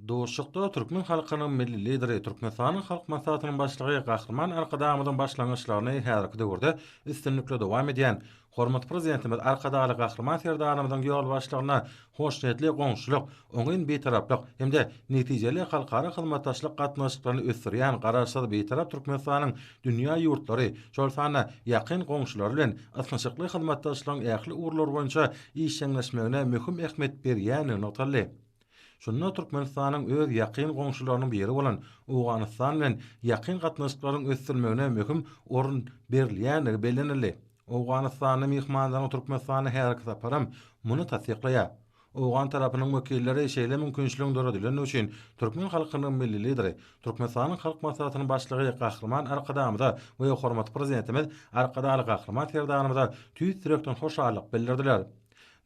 Duşuşykda türkmen halkynyň Milli Lideri, Türkmenistanyň Halk Maslahatynyň Başlygy Gahryman Arkadagymyzyň başlangyçlaryny häzirki döwürde üstünlikli dowam edýän hormatly Prezidentimiz Arkadagly Gahryman Serdarymyzyň ýolbaşçylygynda hoşniýetli goňşulyk, oňyn Bitaraplyk hem-de netijeli halkara hyzmatdaşlyk gatnaşyklaryny ösdürýän Garaşsyz, Bitarap Türkmenistanyň dünýä ýurtlary, şol sanda ýakyn goňşulary bilen ysnyşykly hyzmatdaşlygyň ähli ugurlary boýunça işjeňleşmegine möhüm ähmiýet berýändigi nygtaldy. Şunda Türkmenistanyň öz ýakyn goňşularynyň biri bolan Owganystan bilen ýakyn gatnaşyklaryň ösdürilmegine möhüm orun berilýändigi bellenildi. Owganystanly myhmanlaryň Türkmenistana häzirki saparam muny tassyklaýar. Owgan tarapynyň wekilleri şeýle mümkinçiligiň döredilendigi üçin türkmen halkynyň Milli Lideri, Türkmenistanyň Halk Maslahatynyň Başlygy Gahryman Arkadagymyza we hormatly Prezidentimiz Arkadagly Gahryman Serdarymyza tüýs ýürekden hoşallyk bildirdiler.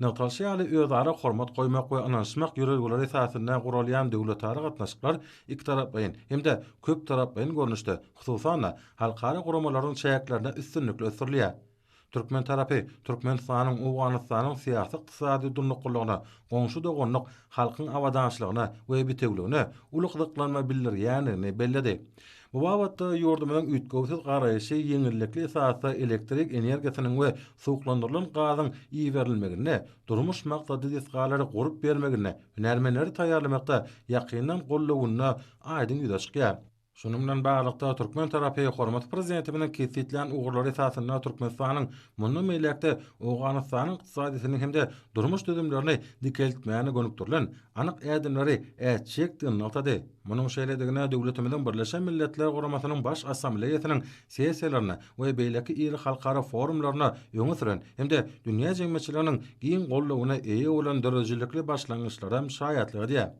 Nygtalyşy ýaly, özara hormat goýmak we ynanyşmak ýörelgeleri esasynda guralýan döwletara gatnaşyklar ikitaraplaýyn hem-de köptaraplaýyn görnüşde, hususan-da, halkara guramalaryň çäklerinde üstünlikli ösdürilýär. Türkmen tarapy Türkmenistanyň Owganystanyň syýasy-ykdysady durnuklylygyna, goňşy doganlyk halkyň abadançylygyna we bitewüligine uly gyzyklanma bildirýändigini belledi. Bu babatda ýurdumyzyň üýtgewsiz garaýşy ýeňillikli esasda elektrik energiýasynyň we suwuklandyrylan gazyň iberilmeginde, durmuş maksatly desgalary gurup bermeginde, hünärmenleri taýýarlamakda ýakyndan gollawynda aýdyň ýüze çykýar. Şunuň bilen baglylykda, türkmen tarapy hormatly Prezidentimiziň kesgitlän ugurlary esasynda Türkmenistanyň mundan beýläk-de Owganystanyň ykdysadyýetini hem-de durmuş düzümlerini dikeltmäne gönükdirilen anyk ädimleri ätjekdigini nygtady. Munuň şeýledigine döwletimiziň Birleşen Milletler Guramasynyň Baş Assambleýasynyň sessiýalarynda we beýleki iri halkara forumlarynda öňe süren hem-de dünýä jemgyýetçiliginiň giň goldawyna eýe bolan döredijilikli başlangyçlaram şaýatlyk edýär.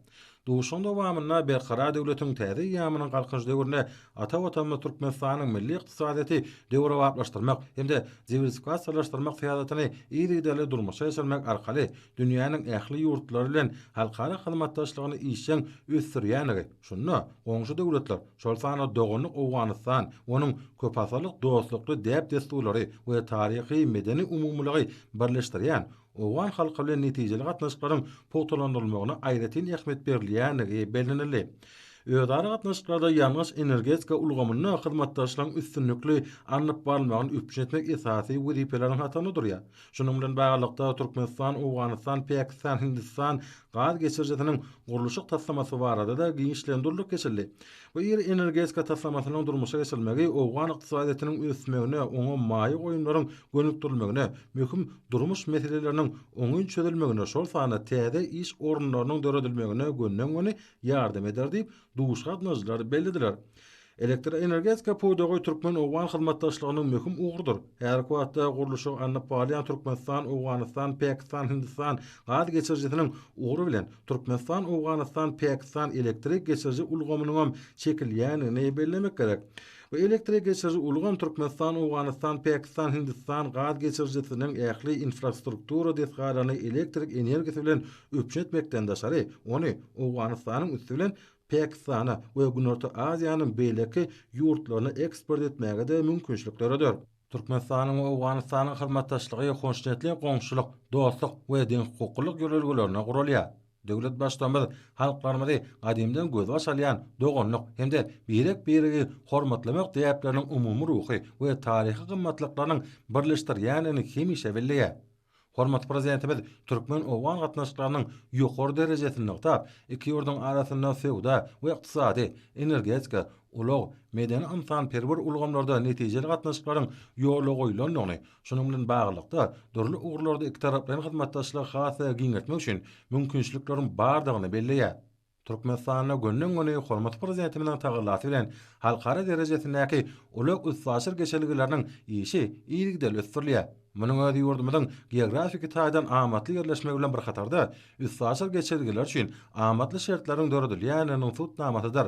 Duşuşygyň dowamynda Berkarar döwletiň täze eýýamynyň Galkynyş döwründe ata Watanymyz Türkmenistanyň milli ykdysadyýeti döwrebaplaşdyrmak hem-de diwersifikasiýalaşdyrmak syýasatyny yzygiderli durmuşa geçirmek arkaly dünýäniň ähli ýurtlary bilen halkara hyzmatdaşlygyny işjeň ösdürýändigi, şunda goňşy döwletler, şol sanda doganlyk Owganystan, onuň köpasyrlyk dostlukly däp-dessurlary we taryhy-medeni umumylygy birleşdirýän owgan halky bilen netijeli gatnaşyklaryň pugtalandyrylmagyna aýratyn ähmiýet berilýändigi bellenildi. Özara gatnaşyklarda ýangyç-energetika ulgamynda hyzmatdaşlygyň üstünlikli alnyp barylmagyny üpjün etmek esasy wezipeleriň hatarynda durýar. Şunuň bilen baglylykda, Türkmenistan, Owganystan, Pakistan, Hindistan gaz geçirijisiniň gurluşyk taslamasy barada-da giňişleýin durlup geçildi. Bu iri energetika taslamasynyň durmuşa geçirilmegi owgan ykdysadyýetiniň ösmegine, oňa maýa goýumlaryň gönükdirilmegine, möhüm durmuş meseleleriniň oňyn çözülmegine, şol sanda täze iş orunlarynyň döredilmegine gönden-göni ýardam eder diýip, duşuşyga gatnaşyjylar bellediler. Elektroenergetika pudagy türkmen-owgan hyzmatdaşlygynyň möhüm ugrudyr. Häzirki wagtda gurluşygy alnyp barylýan Türkmenistan, Owganystan, Pakistan, Hindistan gaz geçirijisiniň ugry bilen Türkmenistan, Owganystan, Pakistan elektrik geçiriji ulgamynyňam çekilýändigini bellemek gerek. Bu elektrik geçiriji ulgam Türkmenistan, Owganystan, Pakistan, Hindistan gaz geçirijisiniň ähli infrastruktura desgalaryny elektrik energiýasy bilen üpjün etmekden daşary, ony Owganystanyň üsti bilen Pakistana we Günorta Aziýanyň beýleki ýurtlaryna eksport etmäge-de mümkinçilik döreder. Türkmenistanyň we Owganystanyň hyzmatdaşlygy hoşniýetli goňşulyk, dostluk we deňhukuklylyk ýörelgelerine guralýar. Döwlet Baştutanymyz halklarymyzy gadymdan gözbaş alýan doganlyk hem-de birek-biregi hormatlamak däpleriniň umumy ruhy we taryhy gymmatlyklarynyň birleşdirýändigini hemişe belleýär. Hormatly Prezidentimiz türkmen-owgan gatnaşyklarynyň ýokary derejesini nygtap, iki ýurduň arasynda söwda we ykdysady, energetika, ulag, medeni-ynsanperwer ulgamlarda netijeli gatnaşyklaryň ýola goýlandygyny, şunuň bilen baglylykda, dürli ugurlarda ikitaraplaýyn hyzmatdaşlygy has-da giňeltmek üçin mümkinçilikleriň bardygyny belleýär. Türkmenistanda gönden-göni hormatly Prezidentimiziň tagallasy bilen halkara derejesindäki ulag-üstaşyr geçelgeleriniň işi yzygiderli ösdürilýär. Munuň özi ýurdumyzyň geografiki taýdan amatly ýerleşmegi bilen bir hatarda, üstaşyr geçelgeler üçin amatly şertleriň döredilýändiginiň subutnamasydyr.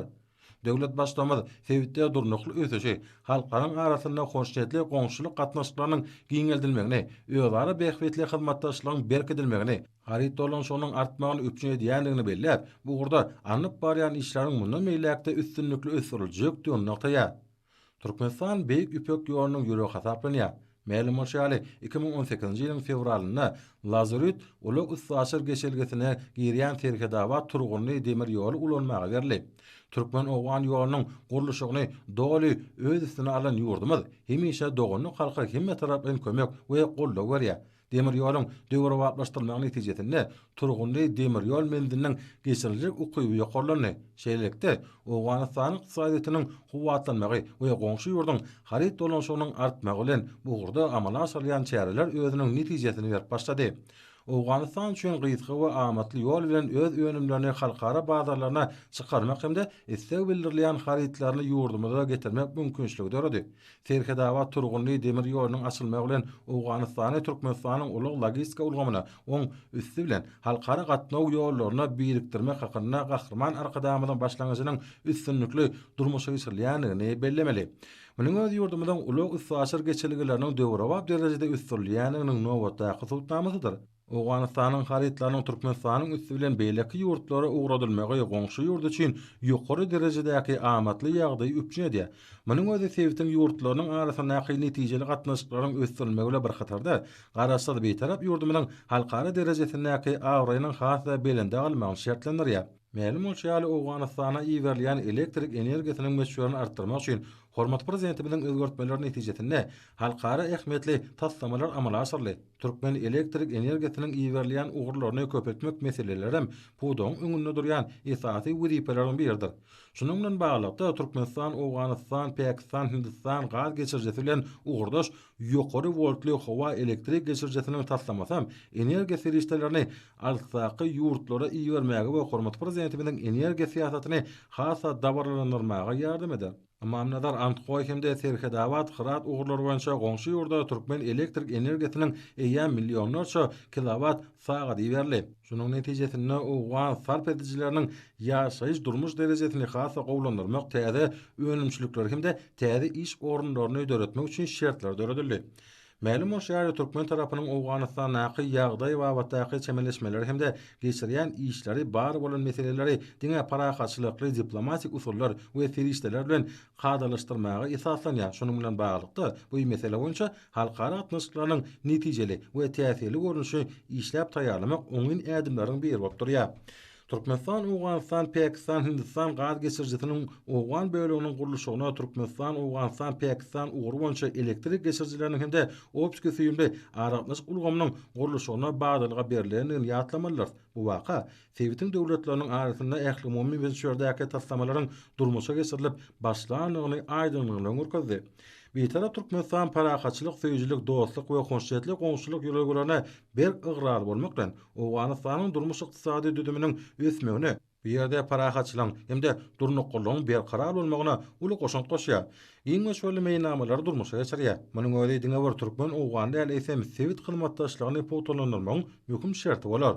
Döwlet Baştutanymyz sebitde durnukly ösüşi, halklaryň arasynda hoşniýetli goňşulyk gatnaşyklarynyň giňeldilmegini, özara bähbitli hyzmatdaşlygyň berkidilmegini, haryt dolanyşygynyň artmagyny üpjün edýändigini belläp, bu ugurda alnyp barýan işleriň mundan beýläk-de üstünlikli ösdüriljekdigini nygtaýar. Türkmenistan Beýik Ýüpek ýolunyň ýüregi hasaplanýar. Mälim bolşy ýaly, 2018-nji ýylyň fewralynda Lazurit ulag-üstaşyr geçelgesine girýän Serhetabat-Turgundy demir ýoly ulanmaga berildi. Türkmen-owgan ýolunyň gurluşygyny doly öz üstüne alan ýurdumyz hemişe doganlyk halka hemmetaraplaýyn kömek we goldaw berýär. Demir ýoluň döwrebaplaşdyrylmagy netijesinde Turgundy demir ýol menziliniň geçirijilik ukyby ýokarlandy. Şeýlelikde, Owganystanyň ykdysadyýetiniň kuwwatlanmagy we goňşy ýurduň haryt dolanyşygynyň artmagy bilen bu ugurda amala aşyrylýan çäreler özüniň netijesini berip başlady. Owganystan üçin gysga we amatly ýol bilen öz önümlerini halkara bazarlaryna çykarmak hem-de isleg bildirilýän harytlaryny ýurdumyza getirmek mümkinçiligi döredi. Serhetabat-Turgundy demir ýolunyň açylmagy bilen Owganystany Türkmenistanyň ulag-logistika ulgamyna, oň üsti bilen halkara gatnaw ýollaryna birikdirmek hakynda Gahryman Arkadagymyzyň başlangyjynyň üstünlikli durmuşa geçirilýändigini bellemeli. Munuň özi ýurdumyzyň ulag-üstaşyr geçelgeleriniň döwrebap derejede ösdürilýändiginiň nobatdaky subutnamasydyr. Owganystanyň harytlarynyň Türkmenistanyň üsti bilen beýleki ýurtlara ugradylmagy goňşy ýurt üçin ýokary derejedäki amatly ýagdaýy üpjün edýär. Munuň özi sebitiň ýurtlarynyň arasyndaky netijeli gatnaşyklaryň ösdürilmegi bilen bir hatarda, Garaşsyz, Bitarap ýurdumyzyň halkara derejesindäki abraýynyň has-da belende galmagyny şertlendirýär. Mälim bolşy ýaly, Owganystana iberilýän elektrik energiýasynyň möçberini artdyrmak üçin hormatly Prezidentimiziň özgertmeleri netijesinde halkara ähmiýetli taslamalar amala aşyryldy. Türkmen elektrik energiýasynyň iberilýän ugurlaryny köpeltmek meselelerem pudagyň öňünde durýan esasy wezipeleriň biridir. Şunuň bilen baglylykda, Türkmenistan, Owganystan, Pakistan, Hindistan gaz geçirijisi bilen ugurdaş ýokary woltly howa elektrik geçirijisiniň taslamasam energiýa serişdelerini alysdaky ýurtlara ibermäge we hormatly Prezidentimiziň energiýa syýasatyny has-da dabaralandyrmaga ýardam eder. Ymamnazar, Andhoý hem-de Serhetabat, Hyrat ugurlary boýunça goňşy ýurda türkmen elektrik energiýasynyň eýýäm millionlarça kilowat sagady iberildi. Şunuň netijesinde owgan sarp edijileriniň ýaşaýyş-durmuş derejesini has-da gowulandyrmak, täze önümçilikleri hem-de täze iş orunlaryny döretmek üçin şertler döredildi. Mälim bolşy ýaly, türkmen tarapynyň Owganystandaky ýagdaý babatdaky çemeleşmeleri hem-de geçirýän işleri bar bolan meseleleri diňe parahatçylykly diplomatik usullar we serişdeler bilen kadalaşdyrmaga esaslanýar. Şunuň bilen baglylykda, bu mesele boýunça halkara gatnaşyklarynyň netijeli we täsirli görnüşini işläp taýýarlamak oňyn ädimleriň biri bolup durýar. Türkmenistan, Owganystan, Pakistan, Hindistan gaz geçirijisiniň owgan böleginiň gurluşygyna Türkmenistan, Owganystan, Pakistan ugry boýunça elektrik geçirijileriniň hem-de optiki-süýümli aragatnaşyk ulgamynyň gurluşygyna badalga berlendigini ýatlamalydyrys. Bu waka sebitiň döwletleriniň arasynda ählumumy möçberdäki taslamalaryň durmuşa geçirilip başlandygyny aýdyňlygy bilen görkezdi. Bitarap Türkmenistan parahatçylyk söýüjilik, dostluk we hoşniýetli goňşulyk ýörelgelerine berk ygrarly bolmak bilen, Owganystanyň durmuş-ykdysady düzüminiň ösmegine, bu ýerde parahatçylygyň hem-de durnuklylygyň berkarar bolmagyna uly goşant goşýar. Giň möçberli meýilnamalary durmuşa geçirýär. Munuň özi diňe bir türkmen-owgan däl, eýsem, sebit hyzmatdaşlygyny pugtalandyrmagyň möhüm şerti bolar.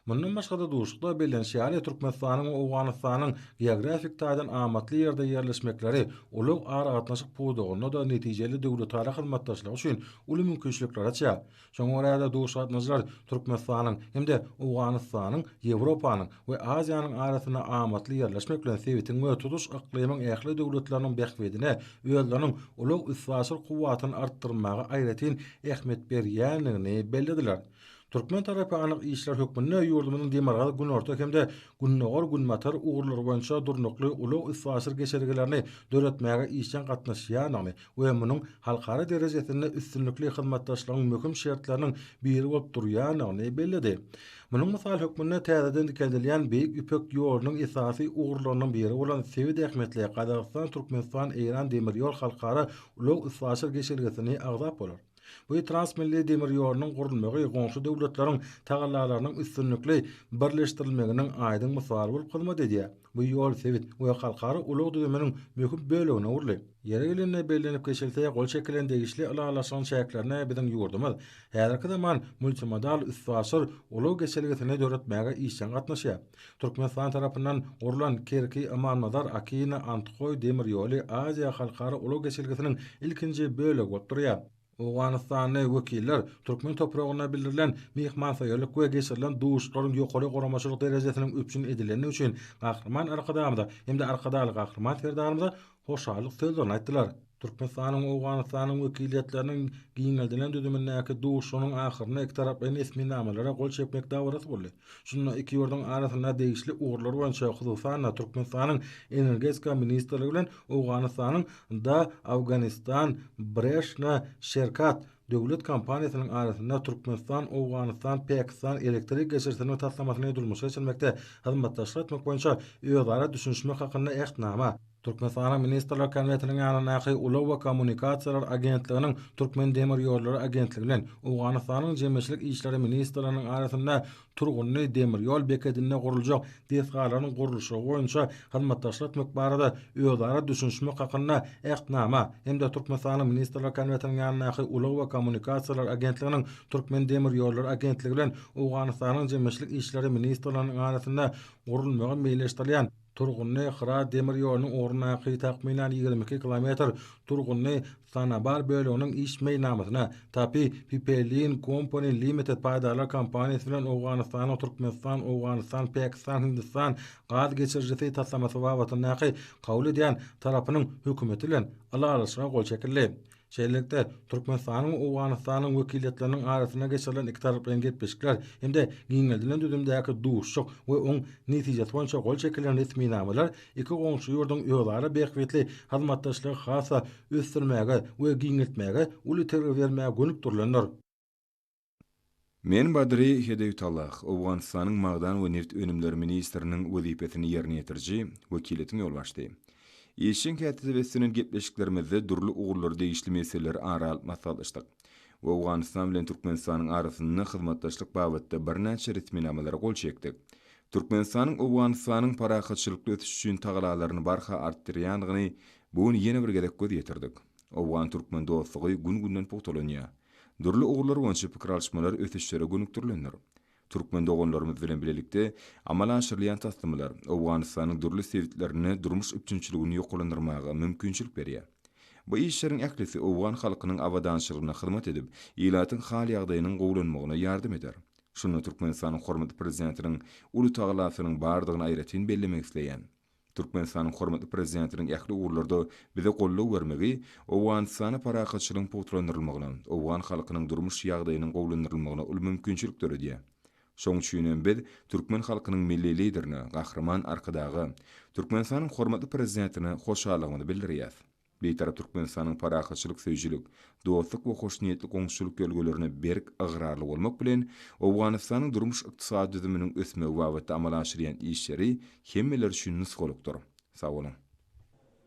Mundan başga-da, duşuşykda bellenişi ýaly, Türkmenistanyň we Owganystanyň geografik taýdan amatly ýerde ýerleşmekleri ulag-aragatnaşyk pudagynda-da netijeli döwletara hyzmatdaşlygy üçin uly mümkinçilikleri açýar. Şoňa görä-de, duşuşyga gatnaşyjylar Türkmenistanyň hem-de Owganystanyň Ýewropanyň we Aziýanyň arasynda amatly ýerleşmek bilen sebitiň we tutuş yklymyň ähli döwletleriniň bähbidine özleriniň ulag-üstaşyr kuwwatyny artdyrmaga aýratyn ähmiýet berýändigini bellediler. Türkmen tarapy anyk işler hökmünde ýurdumyzyň demirgazyk-günorta hem-de gündogar-günbatar ugurlary boýunça durnukly ulag-üstaşyr geçelgelerini döretmäge işjeň gatnaşýandygyny we munuň halkara derejesinde üstünlikli hyzmatdaşlygyň möhüm şertleriniň biri bolup durýandygyny belledi. Munuň mysaly hökmünde täzeden dikeldilýän Beýik Ýüpek ýolunyň esasy ugurlarynyň biri bolan sebit ähmiýetli Gazagystan-Türkmenistan-Eýran demir ýol halkara ulag-üstaşyr geçelgesini agzap bolar. Bu transmilli demir ýolunyň gurulmagy goňşy döwletleriň tagallalarynyň üstünlikli birleşdirilmeginiň aýdyň mysaly bolup hyzmat edýär. Bu ýol sebit we halkara ulag düzüminiň möhüm bölegine öwrüldi. Ýeri gelende bellenip geçilse, gol çekilen degişli ylalaşygyň çäklerinde biziň ýurdumyz häzirki zaman multimodal üstaşyr ulag geçelgesini döretmäge işjeň gatnaşýar. Türkmenistan tarapyndan gurlan Kerki, Ymamnazar, Akina, Anthoý demir ýoly Aziýa halkara ulag geçelgesiniň ilkinji bölegi bolup durýar. Owganystanly wekiller türkmen topragynda bildirilen myhmansöýerlik we geçirilen duşuşyklaryň ýokary guramaçylyk derejesiniň üpjün edilendigi üçin Gahryman Arkadagymyza hem-de Arkadagly Gahryman Serdarymyza hoşallyk sözlerini aýtdylar. Türkmenistanyň we Owganystanyň wekiliýetleriniň giňeldilen düzümindäki duşuşygynyň ahyrynda ikitaraplaýyn resminamalara gol çekmek dabarasy boldy. Şunda iki ýurduň arasynda degişli ugurlar boýunça, hususan-da, Türkmenistanyň Energetika ministrligi bilen Owganystanyň Da Afganistan Breshna Sherkat döwlet kompaniýasynyň arasynda Türkmenistan, Owganystan, Pakistan elektrik geçirijisiniň taslamasyny durmuşa geçirmekde hyzmatdaşlyk etmek boýunça özara düşünişmek hakynda Ähtnama, Türkmenistanyň Ministrler Kabinetiniň ýanyndaky Ulag we kommunikasiýalar agentliginiň Türkmendemirýollary agentligi bilen Owganystanyň Jemgyýetçilik işleri ministrliginiň arasynda Turgundy demir ýol bekedinde guruljak desgalaryň gurluşygy boýunça hyzmatdaşlyk etmek barada özara düşünişmek hakynda Ähtnama hem-de Türkmenistanyň Ministrler Kabinetiniň ýanyndaky Ulag we kommunikasiýalar agentliginiň Türkmendemirýollary agentligi bilen Owganystanyň Jemgyýetçilik işleri ministrliginiň arasynda gurulmagy meýilleşdirilýän Turgundy, Hyrat demir ýolunyň ugrundaky takmynan 22 kilometr Turgundy, Sanabar böleginiň iş meýilnamasyna Tapi Pipelin Company Limited paýdarlar kompaniýasy bilen Owganystanyň Türkmenistan, Owganystan, Pakistan, Hindistan gaz geçirijisi taslamasy babatyndaky kabul edýän tarapynyň hökümeti bilen ylalaşyga gol çekildi. Şeýlelikde, Türkmenistanyň we Owganystanyň wekiliýetleriniň arasynda geçirilen ikitaraplaýyn gepleşikler hem-de giňeldilen düzümdäki duşuşyk we oň netijesi boýunça gol çekilen resminamalar iki goňşy ýurduň özara bähbitli hyzmatdaşlygy has-da ösdürmäge we giňeltmäge uly itergi bermäge gönükdirilendir. Men Badri Hedeýtallah, Owganystanyň magdan we nebit önümleri ministriniň wezipesini ýerine ýetiriji, wekiliýetiň ýolbaşçysy. Işjeň häsiýete beslenen gepleşiklerimizde dürli ugurlara degişli meseleleri ara alyp maslahatlaşdyk we Owganystan bilen Türkmenistanyň arasynda hyzmatdaşlyk babatda birnäçe resminamalara gol çekdik. Türkmenistanyň Owganystanyň parahatçylykly ösüşi üçin tagalalaryny barha artdyrýandygyny bu gün ýene bir gezek göz ýetirdik. Owgan-türkmen dostlugy gün-günden pugtalanýar. Dürli ugurlar boýunça pikir alyşmalar ösüşlere gönükdirilendir. Türkmen doganlarymyz bilen bilelikde amala aşyrylýan taslamalar Owganystanyň dürli sebitlerinde durmuş üpjünçiligini ýokarlandyrmaga mümkinçilik berýär. Bu işleriň ählisi owgan halkynyň abadançylygyna hyzmat edip, ilatyň hal-ýagdaýynyň gowulanmagyna ýardam eder. Şunda Türkmenistanyň hormatly Prezidentiniň uly tagallasynyň bardygyny aýratyn bellemek isleýän. Türkmenistanyň hormatly Prezidentiniň ähli ugurlarda bize goldaw bermegi Owganystanda parahatçylygyň pugtalandyrylmagyna, owgan halkynyň durmuş ýagdaýynyň gowulandyrylmagyna uly mümkinçilik döredýär. Şonuň üçin hem biz türkmen halkynyň Milli Liderine, Gahryman Arkadaga, Türkmenistanyň hormatly Prezidentine hoşallygymyzy bildirýäs. Bitarap Türkmenistanyň parahatçylyk söýüjilik, dostluk we hoşniýetli goňşuçylyk ýörelgelerine berk ygrarly bolmak bilen, Owganystanyň durmuş-ykdysady düzüminiň ösmegi babatda amala aşyrýan işleri hemmeler üçin nusgalykdyr. Sag boluň!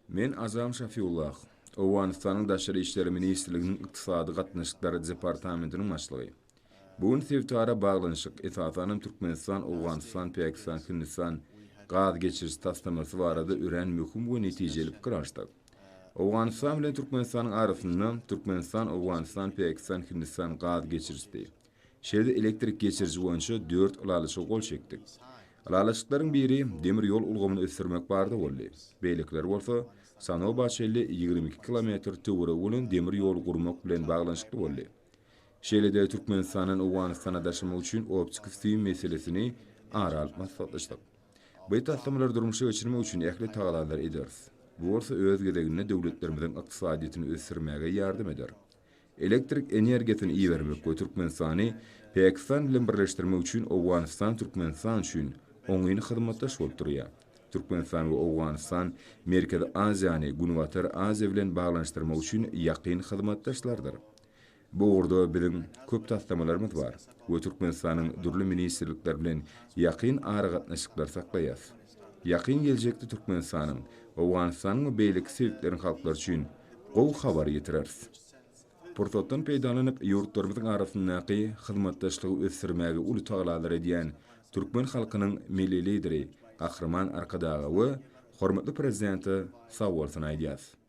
Men Azam Şafiullah, Owganystanyň Daşary işler ministrliginiň Ykdysady gatnaşyklar departamentiniň başlygy. Bu gün sebitara baglanyşyk, esasanam Türkmenistan, Owganystan, Pakistan, Hindistan gaz geçiriji taslamasy barada örän möhüm we netijeli pikir alyşdyk. Owganystan bilen Türkmenistanyň arasynda Türkmenistan, Owganystan, Pakistan, Hindistan gaz geçirijisi, şeýle-de elektrik geçiriji boýunça dört ylalaşyga gol çekdik. Ylalaşyklaryň biri demir ýol ulgamyny ösdürmek barada boldy, beýlekileri bolsa Sanoba çenli 22 kilometr töweregi bolan demir ýoly gurmak bilen baglanyşykly boldy. Şeýle-de Türkmenistandan Owganystana daşamak üçin optiki süýüm meselesini ara alyp maslahatlaşdyk. Bu taslamalary durmuşa geçirmek üçin ähli tagallalary ederis. Bu bolsa öz gezeginde döwletlerimiziň ykdysadyýetini ösdürmäge ýardam eder. Elektrik energiýasyny ibermek we Türkmenistany Pakistan bilen birleşdirmek üçin Owganystan Türkmenistan üçin oňyn hyzmatdaş bolup durýar. Türkmenistan we Owganystan Merkezi Aziýany Günbatar Aziýa bilen baglanyşdyrmak üçin ýakyn hyzmatdaşlardyr. Bu ugurda biziň köp taslamalarymyz bar we Türkmenistanyň dürli ministrlikleri bilen ýakyn aragatnaşyklary saklaýarys. Ýakyn geljekde Türkmenistanyň, Owganystanyň we beýleki sebitleriň halklary üçin gowy habary ýetireris. Pursatdan peýdalanyp, ýurtlarymyzyň arasyndaky hyzmatdaşlygy ösdürmäge uly tagallalar edýän türkmen halkynyň Milli Lideri Gahryman Arkadaga we hormatly Prezidente sagbolsun aýdýarys.